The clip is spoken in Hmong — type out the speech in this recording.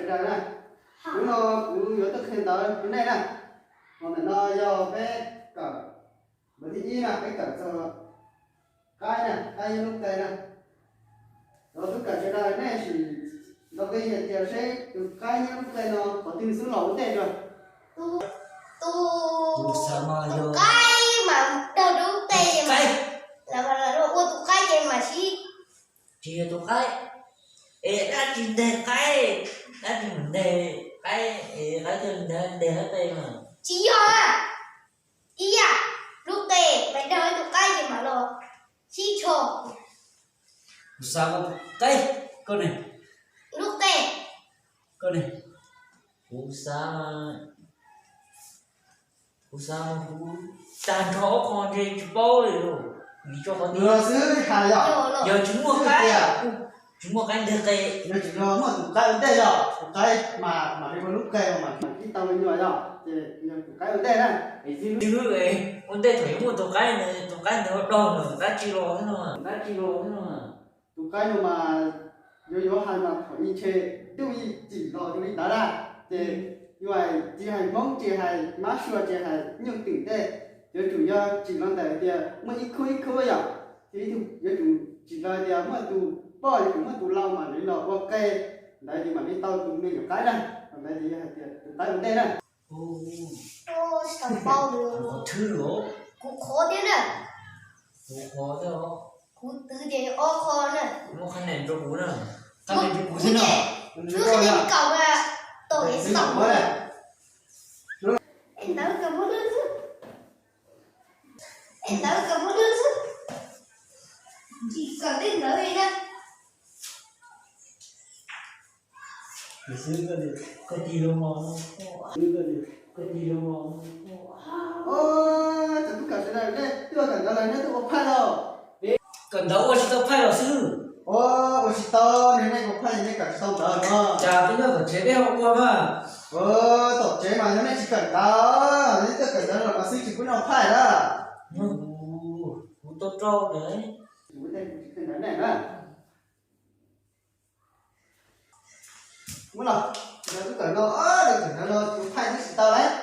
Sawv daws na, hnub no kuv yuav tuaj qhia ntawv rau nej na. Hos ntawm no yog peb kawm, npawb thib ib na, peb kawm txog qaib na, qaib nyob lub qe na. Cov tub kawm sawv daws nej sim ntaus nqi hais tias seb tus qaib nyob lub qe no qhov twg xub los ua ntej dua. Tus, tus qaib mas daug lub qe, lawv ua tus qaib ces mam sib. Tsis yog tus qaib, es dab tsi nteg qaib, dab tsi mus nteg qaib, es qaib twg nteg, nteg qaib qe mas. Tsis yog, ib yam, lub qe, peb daug ib tus qaib ces mam los sib tsho. Kuv xav ua tus qaib, koj ne? Lub qe. Koj ne? Kuv xav, kuv xav, kuv tag nrho ob qho ntshe tsis paub li lauj. Vim rau qhov tias xwb hais yog, yog tsis muaj qaib, tsis muaj qaib nteg qe. Yog tsis yog muaj tus qaib ua ntej yog tus qaib mas mam li ua lub qe mas mam li tau me nyuam yog ces yog tus qaib ua ntej na. Es tsis ua ntej thaum yuav muaj tus qaib, tus qaib ntawd daug lawm, dab tsi los xwb no, dab tsi los xwb no. Tus qaib no mas yuav yuav hais mas thaum i ntshe ntuj yeej tsim los rau li ntawd na. Ces yuav hais tsis hais Hmoob tsis hais mab sua tsis hais nyuj twm tej, yuav tsum yog tsim los ntawm tias muaj ib khub ib khub yom. Ces yuav tsum tsim los tias muaj tus poj yuav tsum muaj tus lau mam li los ua qe, ntawd ces mam li tau tus me nyuam qaib na. Ntawd ces yog hais tias tus qaib ua ntej na. Tsis tau paub li. Kuv qhov thiab na. Kuv qhov thiab os. Kuv twv ces ob qho na. Muab qhab nen rau kuv na. Qhab nen rau kuv thiab na. Twb qhab nen kaum na. Tom es xaum na. Es ntawd kawg muab lwb xwb. Es ntawd kawg muab lwb xwb. Tsis kawm tej ntawd li na. Koj tig los mos, koj tig los mos. Cov tub kawm sawv daws nej twb ua kawm ntawv lawm nej twb ua phaij los? Kawm ntawv ua tsis tau phaij los xwb. Ua tsis tau, nej ua phaij nej kawm tsis tau ntawv no. Cas peb nyob tom tsev peb ho ua mas. Tom tsev mas yog nej tsis kawm ntawv, nej twb kawm ntawv los mas xwb tsis pub nej ua phaij na. Kuv tau rau lawm. Kuv tsis kawm ntawv nej na. Muab los, lawv twb kawm no, lawv kawm ntawv no ua phaij twb tsis tau lawm.